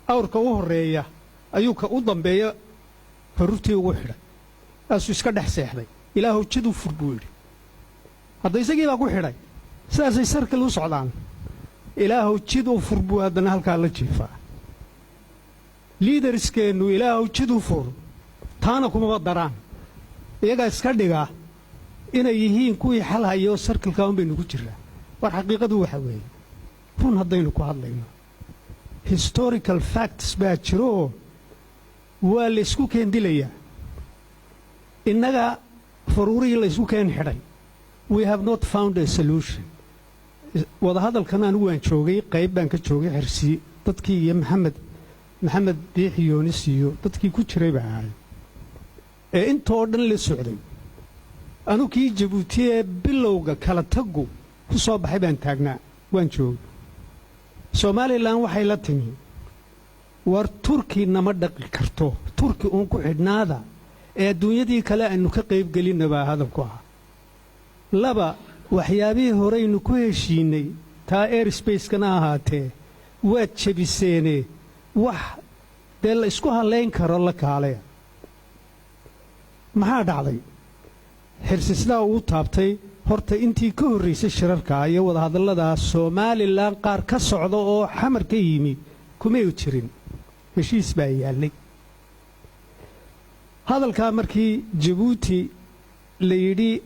Awrka u horreeya ayuu ka u dambeeya farurtii ugu xidhay, kaasuu iska dhex seexday. "Ilaahow, jid u fur," buu yidhi. Hadda isagii baa ku xidhay, sidaasay circle u socdaan. "Ilaahow, jid u fur," buu haddana halkaa la jiifaa. Leaders-keennu "Ilaahow, jid u fur" taana kumaba daraan. Iyagaa iska dhiga inay yihiin kuwii xal hayo. Circle-ka un baynu ku jiraa. War xaqiiqadu waxa weeye, run haddaynu ku hadlayno, historical facts baa jirooo waa la ysku keendilayaa. Innaga faruurihii la ysku keen xidhay, we have not found a solution. Wadahadalkan anigu waan joogay, qayb baan ka joogay. Xirsi dadkii iyo Maxamed Biixi Yoonis iyo dadkii ku jiray baa ahay ee intoo dhan la socday. Anu kii Jabuuti ee bilowga kala taggu ku soo baxay baan taagnaa, waan joogay. Somaliland waxay la timi, "War Turki nama dhaqi karto, Turki uun ku xidhnaada ee adduunyadii kale aynu ka qaybgelinna," baa hadalku ahaa. Laba, waxyaabihii horeynu ku heshiinnay, taa airspace-kana ahaatee, waad jebiseene, wax dee la isku hallayn karo la kaalaya. Maxaa dhacday? Xirsi sidaa uu taabtay. Horta intii ka horraysay shirarka iyo wadahadalladaa Somaliland qaar ka socda oo Xamar ka yimi kumay jirin. Heshiis baa yaallay. Hadalkaa markii Jabuuti la yidhi,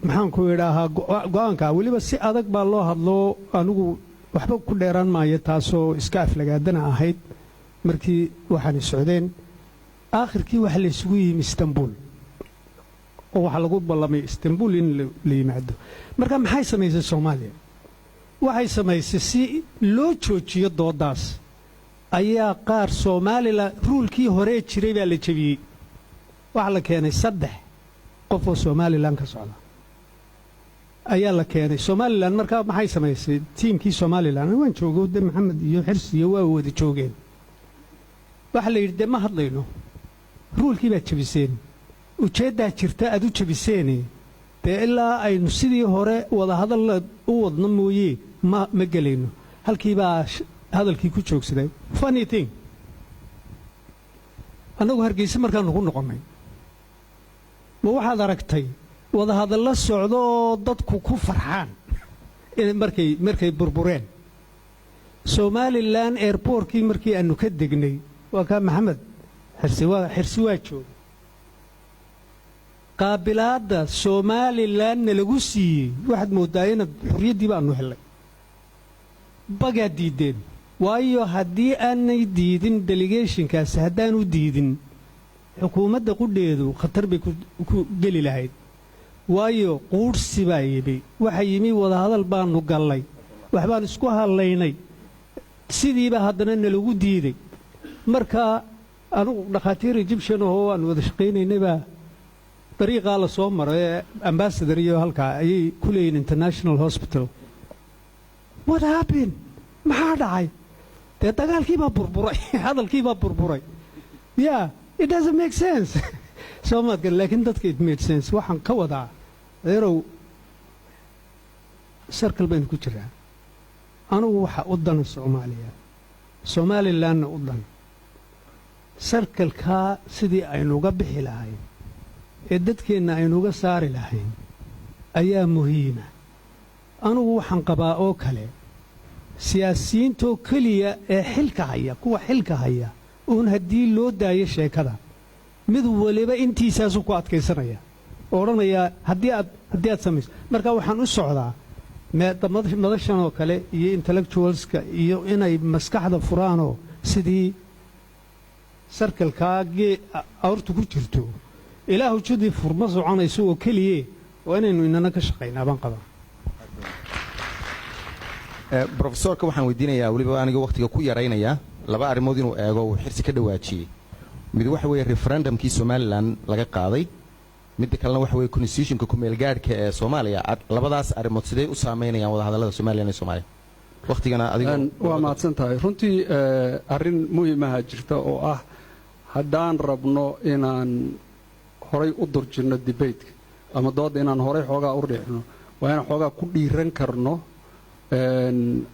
maxaanku idhaahaa, go'aanka weliba si adag baa loo hadlo. Anigu waxba ku dheeraan maayo, taasoo iska aflagaadana ahayd. Markii waxaanay socdeen, aakhirkii waxa la isugu yimi Istanbul oo waxaa lagu ballamay Istanbul in la yimaado. Marka maxay samaysay Soomaaliya? Waxay samaysay, si loo joojiyo dooddaas ayaa qaar Somaliland rule-kii horee jiray baa la jebiyey. Waxaa la keenay 3 qof oo Somaliland ka socda ayaa la keenay Somaliland. Markaa maxay samaysay team-kii Somaliland? Waan joogo de, Maxamed iyo Xirsi iyo waa wada joogeen. Waxaa la yidhi, "Dee ma hadlayno, rule-kii baad jebiseen, ujeeddaa jirta aad u jebiseene. Dee ilaa aynu sidii hore wadahadalla u wadno mooye, ma gelayno." Halkii baa hadalkii ku joogsaday. Funny thing, annagu Hargeysa markaannu ku noqonnay, ma waxaad aragtay wadahadallo socdo oo dadku ku farxaan markay burbureen Somaliland? Airport-kii markii aannu ka degnay, waa kaa Maxamed Xirsi, waa Xirsi, waa jooga. Qaabilaadda Somalilandna lagu siiyey, waxaad mooddaa inaad xorriyaddii baannu hellay. Bagaad diiddeen, waayo haddii aanay diidin delegation-kaasi, haddaanu diidin, xukuumadda qudheedu khatar bay ku geli lahayd, waayo quudhsi baa yimi. Waxa yimi wadahadal baannu gallay, waxbaan isku hallaynay, sidiiba haddana nalagu diiday. Marka anugu dhakhaatiir Egyptian ahoo aan wada shaqaynaynabaa dariiqaa la soo maro ee Ambassador iyo halkaa ayay ku leeyihin international hospital. "What happened? Maxaa dhacay?" "Dee dagaalkii baa burburay, hadalkii baa burburay." Yeah, it doesn't make sense, soo maadgan, laakiin dadka it made sense. Waxaan ka wadaa, adeerow, circle baynu ku jiraa. Anugu waxa u dana Soomaaliya, Somalilandna u dan, circle-kaa sidii aynuga bixi lahayn ee dadkeenna aynuga saari lahayn ayaa muhiima. Anugu waxaan qabaa oo kale, siyaasiyiintoo keliya ee xilka haya, kuwa xilka haya uun haddii loo daayo sheekada, mid waliba intiisaasuu ku adkaysanaya oo odhanayaa haddii aad samayso. Marka waxaan u socdaa madashan oo kale iyo intellectuals-ka iyo inay maskaxda furaanoo sidii circle-kaa gee awrtu ku jirto, "Ilaahu jidii furma" soconayso oo keliye. Waa inaynu inana ka shaqaynaa baan qabaa. Professor-ka waxaan weydiinayaa, weliba aniga wakhtiga ku yaraynaya, laba arrimood inuu eego uu Xirsi ka dhawaajiyey. Mid waxa weeye referendum-kii Somaliland laga qaaday, midda kalena waxa weeye constitution-ka kumeelgaadhka ee Soomaaliya. Labadaas arrimood sidee u saameynayaan wadahadallada Somaliland iyo Soomaaliya wakhtigana adigo? Waa mahadsan tahay. Runtii arrin muhiimaha jirta oo ah, haddaan rabno inaan horay u durjinno debate-ka ama doodda, inaan horay xoogaa u riixno, waa inaan xoogaa ku dhiiran karno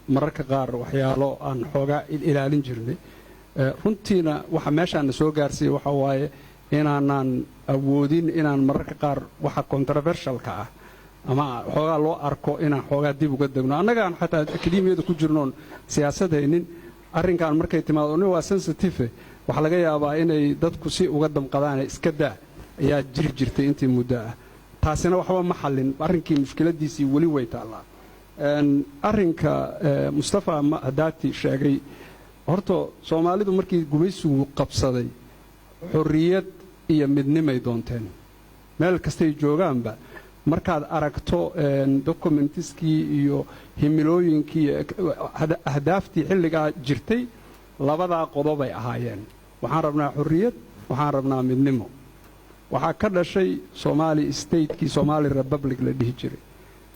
mararka qaar waxyaalo aan xoogaa ilaalin jirnay. Runtiina waxa meeshaan na soo gaarsiiya waxa waaye inaanaan awoodin inaan mararka qaar waxa controversialka ah ama xoogaa loo arko inaan xoogaa dib uga degno. Annagaan xataa akademiyada ku jirnoon siyaasad haynin, arrinkan markay timaado nin waa sensitive, waxaa laga yaabaa inay dadku si uga damqadaane iska daa ayaa jiri jirtay intii muddo ah. Taasina waxba ma xallin arrinkii, mushkiladiisii weli way taallaa. Arrinka Mustafa Hadaati sheegay, horta Soomaalidu markii gumaysigu qabsaday xorriyad iyo midnimay doonteen meel kastay joogaanba. Markaad aragto documentiskii iyo himilooyinkii iyo ahdaaftii xilligaa jirtay, labadaa qodobay ahaayeen: waxaan rabnaa xorriyad, waxaan rabnaa midnimo. Waxaa ka dhashay Somali Statekii Somali Republic la dhihi jiray.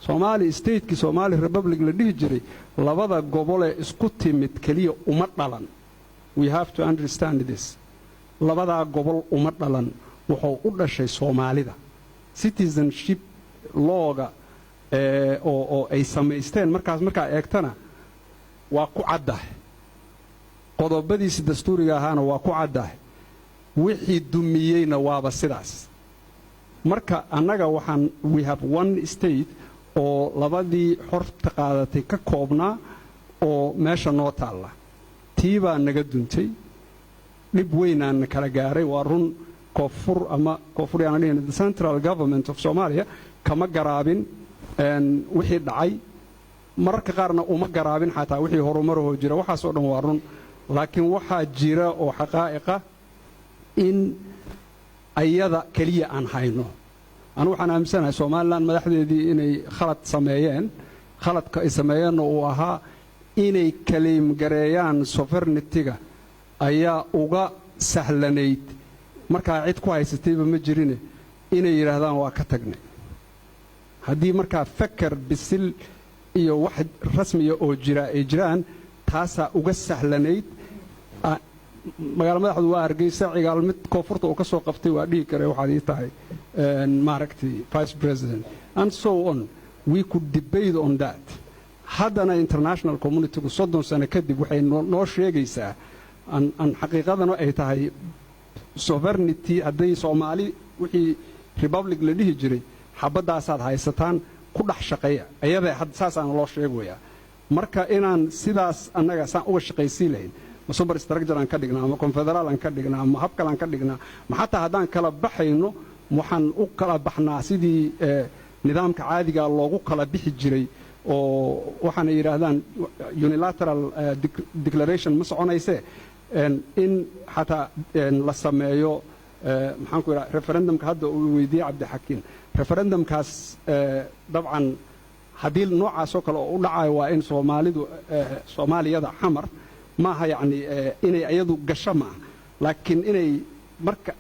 Somali Statekii Somali Republic la dhihi jiray, labada gobolee isku timid keliya uma dhalan. We have to understand this. Labadaa gobol uma dhalan, wuxuu u dhashay Soomaalida citizenship looga oo ay samaysteen. Markaas markaa eegtana waa ku caddahay, qodobadiisi dastuuriga ahaana waa ku caddahay, wixii dumiyeyna waaba sidaas. Marka annaga waxaan we have one state oo labadii xorta qaadatay ka koobnaa oo meesha noo taalla. Tii baa naga duntay, dhib weynaana kala gaaray. Waa run, koonfur ama koonfur yaana dhihin, the central government of Somalia kama garaabin wixii dhacay, mararka qaarna uma garaabin xataa wixii horumarahoo jira. Waxaasoo dhan waa run, laakiin waxaa jira oo xaqaa'iqa in ayada keliya aan hayno. Anu waxaan aaminsanahay Somaliland madaxdeedii inay khalad sameeyeen. Khaladka ay sameeyeenna uu ahaa inay claim gareeyaan sovereigntyga ayaa uga sahlanayd. Markaa cid ku haysatayba ma jirine, inay yidhaahdaan waa ka tagnay. Haddii markaa fakar bisil iyo wax rasmiya oo jira ay jiraan, taasaa uga sahlanayd. Magaala madaxdu waa Hargeysa. Cigaal mid koonfurta uu ka soo qabtay waa dhihi kare waxaad ii tahay, maaragtay, vice president and so on. We could debate on that. Haddana international communitygu 30 sano kadib waxay noo sheegaysaa an xaqiiqadana ay tahay sovereignty. Hadday Soomaali wixii republic la dhihi jiray xabaddaasaad haysataan, ku dhex shaqeeya ayada saasaana loo sheegayaa. Marka inaan sidaas annaga saan uga shaqaysiin lahayn, ma super structure aan ka dhignaa ama confederal aan ka dhignaa ama hab kale aan ka dhignaa, ma xataa haddaan kala baxayno waxaan u kala baxnaa sidii nidaamka caadiga loogu kala bixi jiray, oo waxaana yidhaahdaan unilateral declaration ma soconaysee, in xataa la sameeyo, maxaan ku yidhaha, referendumka hadda uu weydiiyey Cabdixakiin. Referendumkaas dabcan haddii noocaasoo kale oo u dhacayo, waa in Soomaalidu, Soomaaliyada Xamar maaha, yacni inay iyadu gasho maaha, laakiin inay marka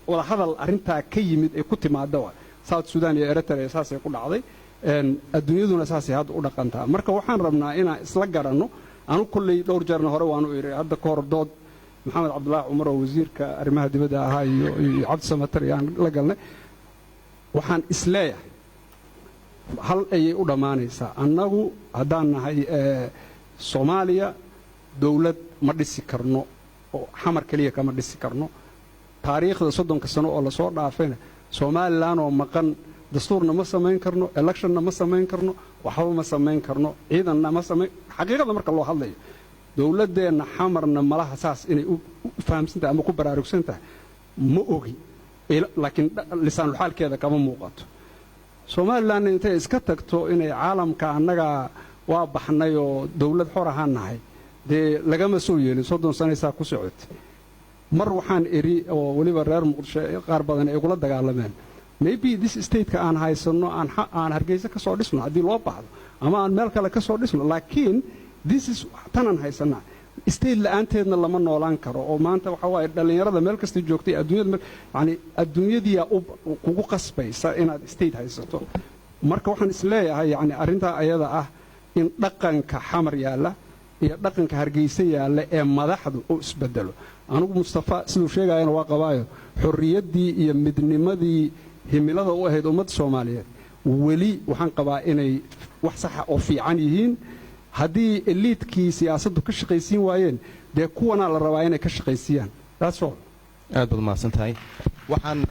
wadahadal arrintaa ka yimid ay ku timaaddo. South Sudan iyo Eritrea saasay ku dhacday, adduunyaduna saasay hadda u dhaqantaa. Marka waxaan rabnaa inaan isla garanno. Anu kolley dhowr jeerna hore waanu idhi, hadda ka hor dood Maxamed Cabdulaahi Cumar oo wasiirka arrimaha dibadda ahaa iyo Cabdi Samatar iyo aan la galnay, waxaan isleeyahay hal ayay u dhammaanaysaa. Annagu haddaan nahay Soomaaliya, dowlad ma dhisi karno oo Xamar keliya kama dhisi karno. Taariikhda 30-ka sano oo lasoo dhaafayna, Somaliland oo maqan dastuurna ma samayn karno, electionna ma samayn karno, waxba ma samayn karno, ciidanna ma samayn. Xaqiiqada marka loo hadlayo, dowladdeenna Xamarna malaha saas inay u fahamsan tahay ama ku baraarugsan tahay ma ogi, laakiin lisaanulxaalkeeda kama muuqato. Somalilandna intay iska tagto inay caalamka annaga waa baxnay oo dowlad xor ahaan nahay, dee lagama soo yeelin. 30 sanaysaa ku socotay. Mar waxaan idhi, oo weliba reer Muqdisho qaar badan ay igula dagaalameen, maybe this stateka aan haysanno aan Hargeysa ka soo dhisno haddii loo baahdo ama aan meel kale ka soo dhisno, laakiin this is tanaan haysannaa. State la'aanteedna lama noolaan karo, oo maanta waxa waaye dhallinyarada meel kasta joogtay adduunyada, yani adduunyadiyaa kugu qasbaysa inaad state haysato. Marka waxaan isleeyahay, yani arrintaa ayada ah in dhaqanka Xamar yaalla iyo dhaqanka Hargeysa yaalla ee madaxdu u isbedelo. Anigu Mustafa siduu sheegayana waa qabaayo, xorriyaddii iyo midnimadii himilada u ahayd ummadda Soomaaliyeed weli waxaan qabaa inay wax saxa oo fiican yihiin. Haddii elitekii siyaasaddu ka shaqaysiin waayeen. Dee kuwanaa la rabaa inay ka shaqaysiiyaan. That's all. Aad baad mahadsan tahay. Waxaan